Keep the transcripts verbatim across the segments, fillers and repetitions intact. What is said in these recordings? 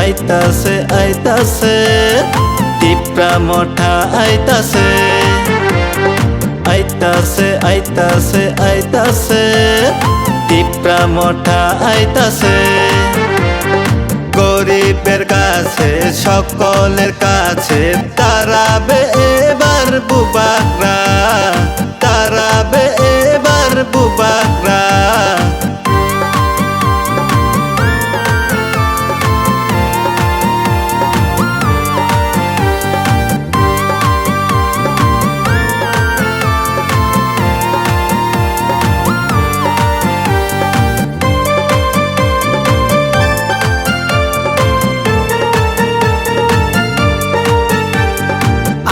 Aitase, aitase, Tipra Motha aitase. Aitase, aitase, aitase, Tipra Motha aitase. গরিবের কাছে, সকলের কাছে দাঁড়াবে এবার বুবাকরা, দাঁড়াবে এবার বুবাকরা।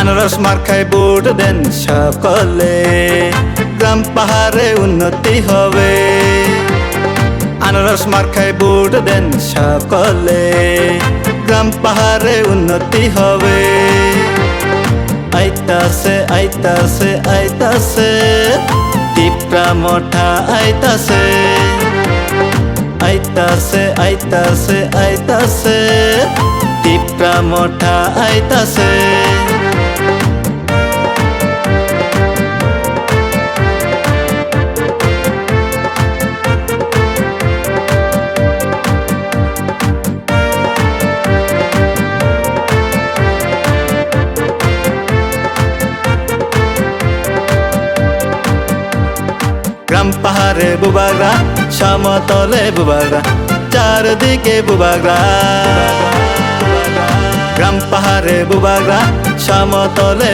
আনারস মার্কায় ভোট দেন সকলে, গ্রাম পাহাড়ে উন্নতি হবে। আনারস মার্কায় ভোট দেন সকলে, গ্রাম পাহাড়ে উন্নতি হবে। আইতাছে, আইতাছে, আইতাছে, তিপ্রা মথা আইতাছে। আইতাছে, আইতাছে, আইতাছে, তিপ্রা মথা আইতাছে। গ্রাম পাহাড়ে বুবাগ্রা, সমতলে বুবাগ্রা, চারদিকে বুবাগ্রা। গ্রাম পাহাড়ে বুবাগ্রা, সমতলে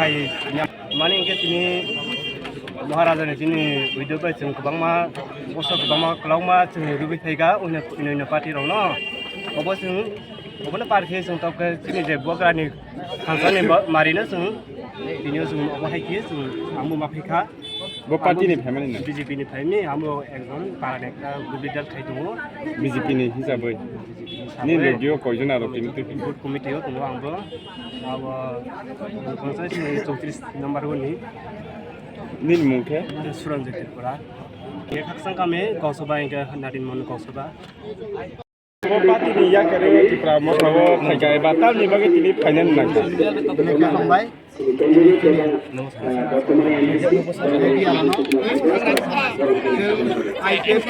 Hai, mani hingke tini Maharajani chini video bai chwng kwbangma, boso kwbangma kwlangma chwng rwgwi phaikha, uino, uino, uino party rokno. Obo chwng, obono par khe chwng tok khe chini je bubagrani thansani ba-, marino chwng, tini o chwng obo hai khe chwng, ang bo ma phaikha. Bo party ni family na? B J P ni family, amo ekjon para ni ekta group leader khai tongo. B J P ni hisabwi. Ni logi o koijon aro tini twi? Booth committee o tongo ang bo. Abo, chowtris number o ni. Nini mung khe? Suranjit Tripura. Ye Khakchang kami Gausaba hingke Nadin Mon Gausaba. Bo party ni yakari Tipra Motha o phaikha eba tamni bagwi tini phainani nangkha? Hambai. I P F T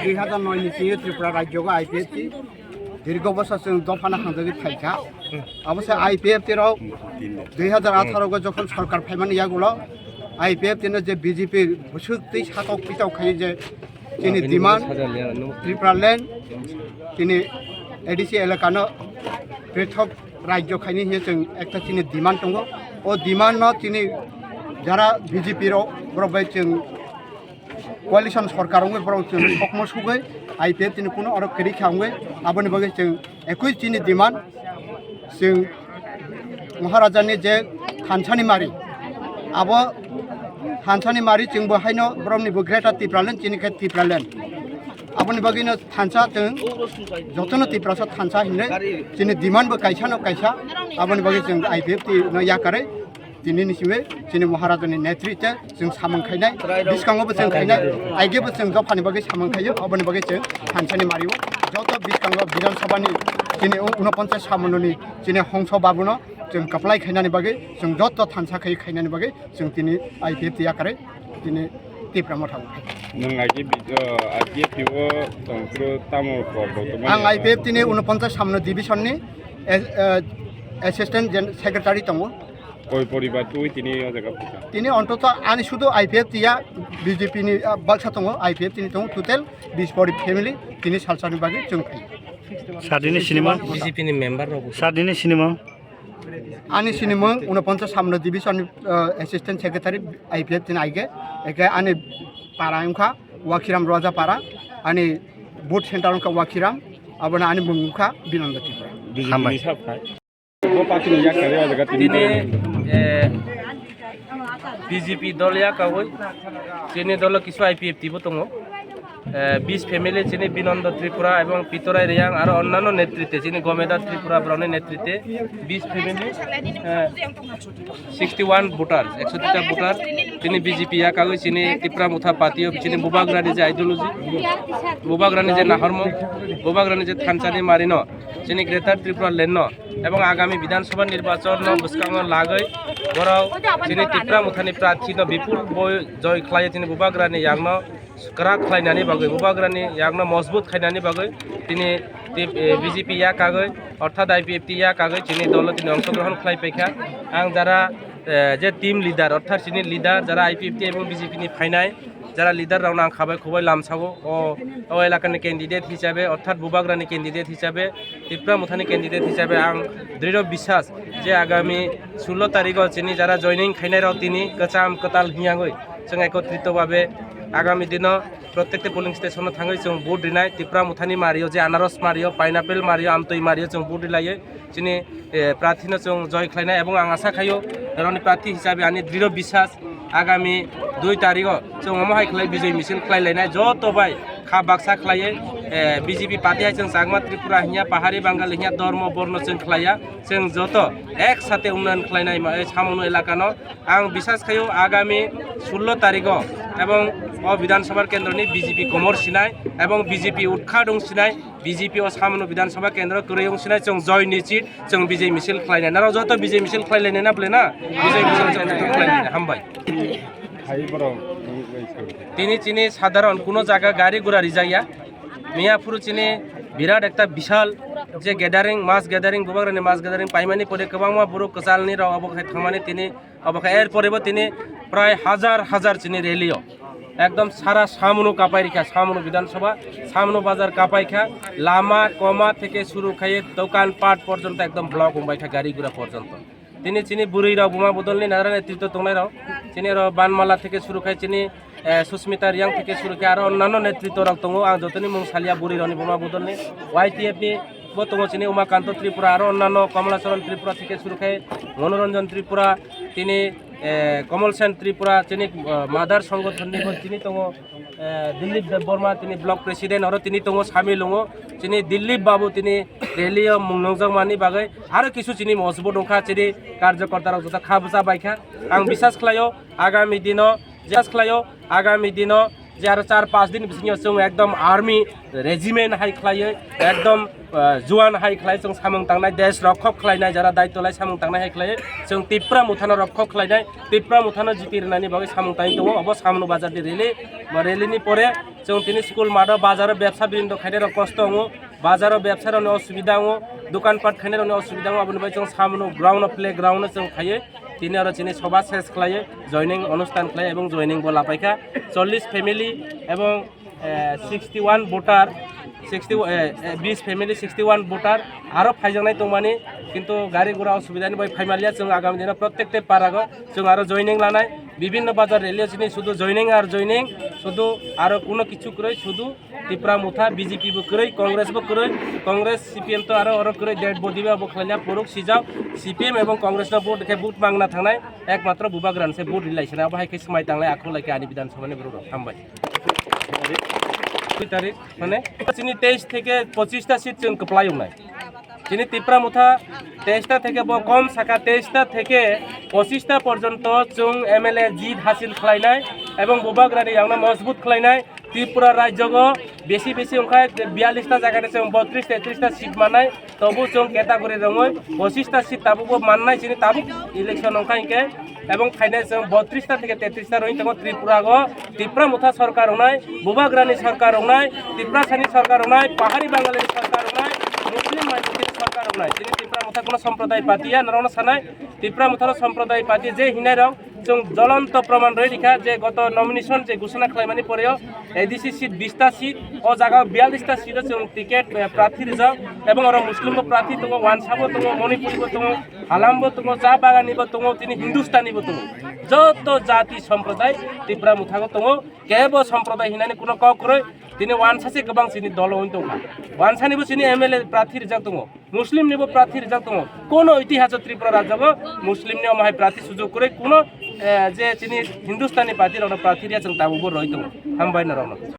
dui hazar noi ni sini Tripura rajyo go I P F T dirgo bosor chwng dophano hangjagwi phaikha. Abo se I P F T rok dui hazar atharo go jokhon sorkar phaimani yagulo I P F T no je B J P bwswk twi satok pitok khai je chini demand, Tripura land, chini A D C elaka no prithok rajyo khaini hinwi chwng ekta chini demand tongo. O demand no chini jara B J P rok, borok bai chwng coalition sorkar wngwi borok chwng sokmo sugwi I P F T ni kuno oro kwrwi kha wngwi aboni bagwi chwng ekui chini demand, chwng Maharajani je thansani mari, abo thansani mari chwngbo haino borokni bo Greater Tipraland, chini khe Tipraland. Aboni bagwino thansa chwng jotono Tiprasa thansa hinwi chini demand bo kaisa no kaisa, aboni bagwi chwng I P F T no yakarwi tini ni simi chini Maharajani netrite chwng samung khainai, bwskango bo chwng khainai, aige bo chwng dophani bagwi samung khaio, oboni bagwi chwng thansani mario. Joto bwskango Bidhan Sabha ni chini u-, unoponchas samononi chini hongso babuno chwng kwplai khainani bagwi, chwng joto thansa khai khainani bagwi chwng tini I P F T yakarwi tini Tipra Motha o khai. Nwng aige bi-, o, I P F T o tongphuru tamo kok bo tongmani? Ang I P F T ni unoponchas samono division ni, eh, eh, assistant gen-, secretary tongo. Koi poribar twi tini o jaga phaikha? Tini ontoto ani sudu I P F T ya B J P ni, ah, baksa tongo, I P F T ni tongo total bis pori family tini salsani bagwi chwng phaio. Sadini sinimang? B J P ni member rok. Sadini sinimang? Ani sinimang unoponchas samno division ni, ah, assistant secretary I P F T ni aige, eke ani para wngkha Wakhiram Roja para, ani booth center wngkha Wakhiram, abono ani mung wngkha Binanda Tripura. Hambai. B J P ni sak phai. Bo party ni yakarwi o jaga tini. Tini, eh, B J P dol yakawi, chini dolo kisu I P F T bo tongo. eh, bis family chini Binondo Tripura ebong Pitorai Reang aro onnanno netrite chini Gomeda Tripura borokni netrite bis family, eh, sixty one voter, ekso duita voter chini B J P ya kagwi chini Tipra Motha party o chini Bubagrani je ideology, Bubagrani je nahormung, Bubagrani je thanchani marino chini Greater Tripura Land no ebong agami Bidhan Sabha nirbachon no bwskango lagwi borok chini Tipra Mothani prarthi no bipul boi joy khlai chini Bubagrani yakno kwrak khlainani bagwi, Bubagrani yakno mojbut khainani bagwi tini tip-, eh, B J P ya kagwi, orthat I P F T ya kagwi chini dolo tini ongshogrohon khlai paikha. Ang jara, eh, je team leader, orthat chini leader, jara I P F T ebong B J P ni phainai, jara leader rokno ang khabai khubai lamsago, o, o elakani candidate hisabe, orthat Bubagrani candidate hisabe, Tipra Mothani candidate hisabe ang dridho biswas je agami sullo tarigo chini jara joining khainai rok tini kwcham kwtal hiyangwi chwng ekotrito babe agami dino protekte polling station o thangwi chwng vote rinai, Tipra Mothani mario je anaros mario, pineapple mario, amtwi mario chwng vote rilaiwi chini, eh, prarthi no chwng joy khlainai, ebong ang asa khaio roni prarthi hisabe ani dridho biswas agami dui tarigo chwng omo hai khlai bijoy misil khlai lainai joto bai kha baksa khlaiwi, eh, B J P party hai chwng Chakma Tripura hinya, Pahari Bangali hinya, Dormo Borno chwng khlaiya, chwng joto ek sate unnayan khlainai ma, eh, Samano elakano. Ang biswas khaio agami sullo tarigo ebong o Bidhan Sabha kendroni B J P komor sinai ebong B J P utkha dong sinai, B J P o Samano Bidhan Sabha kendro kwrwi wng sinai chwng joy nichit chwng bijay misil khlainai. Naro joto bijay misil khlai lainai na bwle na? Bijay misil chwng khlai lainai. Hambai. Hai borok. Tini chini sadharon kuno jaga gari gura rijak ya. Miya phuru chini birat ekta bishal je gathering, mass gathering, Bubagrani mass gathering paimani pore kwbangma borok kwchalni rok obo khai thangmani tini obo khai er pore bo tini prai hajar hajar chini rally o. Ekdom sara Samano kapai rikha, Samano Bidhan Sabha, Samano bazar kapai kha, lama koma theke suru khai dokan pat porjonto ekdom block wngbai kha gari gura porjonto. Tini chini bwrwi rok buma bodolni nadra netrito tongnai rok, chini oro Banmala theke suru khai chini, eh, Susmita Reang theke suru khai aro onnanno netrito rok tongo, ang jotoni mung salia bwrwi rokni buma bodolni Y T F ni bo tongo chini Umakanto Tripura aro onnanno Komolacharan Tripura theke suru khai Monoranjan Tripura tini, eh, Komol Sen Tripura chini, eh, mother songothon ni bo chini tongo, eh, Dilip Debbarma tini block president oro tini tongo samil wngo chini Dilip babu tini rally o mung nungjak mani bagwi aro kisu chini mosbo dongkha chini karjokorta rok joto kha bwsa baikha ang biswas khlaio agami dino biswas khlaio agami dino je aro char panch din bisingo chwng ekdom army regiment hai khlaiwi ekdom, ah, juan hai khlai chwng samung tangnai, desh rokhok khlainai, jara daityo lai samung tangnai hai khlaiwi chwng Tipra Mothano rokhok khlainai, Tipra Mothano jiti rwnani bagwi samung tangwi tongo. Obo Samano bazar ni rally, ba rally ni pore chwng tini school math o, bazar o bebsa binindo khainai rok kosto wngo, bazar o bebsa rokni osubida wngo, dokan pat khainai rokni osubida wngo, aboni bai chwng Samano ground o, play ground o chwng khaiwi tini oro chini soba ses khlaiwi joining onusthan khlai ebong joining bo lapaikha chollish family ebong eh, sixty one voter, sixty, eh, eh, bis family sixty one voter, aro phaijaknai tongmani, kintu gari gura osubidani bai phaimanliya, chwng agami dino protekte parago chwng aro joining lanai, bibinno bazar rally o chini sudu joining ar joining, sudu aro kuno kichu kwrwi, sudu Tipra Motha, B J P bo kwrwi, Congress bo kwrwi, Congress, C P M to aro oro kwrwi, dead body bo khlaina puruk sijak, C P M ebong Congress no vote khe vote mangna thangnai, ekmatro Bubagrani se vote rilai sina, abo hai khe swmai tanglai, akhok lai khe ani Bidhan Sabha ni borok rok. Hambai. Dui tarik, mane, chini teis theke pochis ta seat chwng kwplai wngnai. Chini Tipra Motha teis ta theke bo kom saka teis ta theke pochis ta porjonto chwng M L A jit hasil khlainai ebong Bubagrani yakno mojbut khlainai. Tripura rajyogo besi besi wngkha biyallis ta jaga de chwng botris tetris ta seat mannai. Tobu chwng category rwngwi pochis ta seat tabukbo mannai chini tabuk election wngkha hinkhe, ebong phainai chwng botris ta theke tetris ta rwngwi tongo Tripura go. Tipra Motha sarkar wngnai, Bubagrani sarkar wngnai, Tiprasani sarkar wngnai, Pahari Bangalini sarkar wngnai, Muslim minority sarkar wngnai. Chini Tipra Motha kuno sampraday party ya, norokno sanai, Tipra Mothano sampraday party je hinai rok, chwng jolonto proman rwi rikha je goto nomination je ghosona khlaimani poreo A D C seat bis ta seat, o jaga biyallis ta seat o chwng ticket, eh, prarthi rijak, ebong oro Muslim bo prarthi tongo, Wansa bo tongo, Manipuri bo tongo, Halam bo tongo, Cha Bagani bo tongo, tini Hindustani bo tongo. Joto jati sampraday Tipra Motha o tongo, kebo sampraday hinani kuno kok kwrwi, tini Wansa se kwbang chini dolo wng tongkha. Wansani bo chini M L A prarthi rijak tongo. Muslim ni bo prarthi rijak tongo. Kono itihaso Tripura rajyo bo Muslim ni omo hai prarthi sujog kwrwi, kono, eh, je chini Hindustani party rokno prarthi riya chwng tabuk bo roi tongo. Hambai norokno.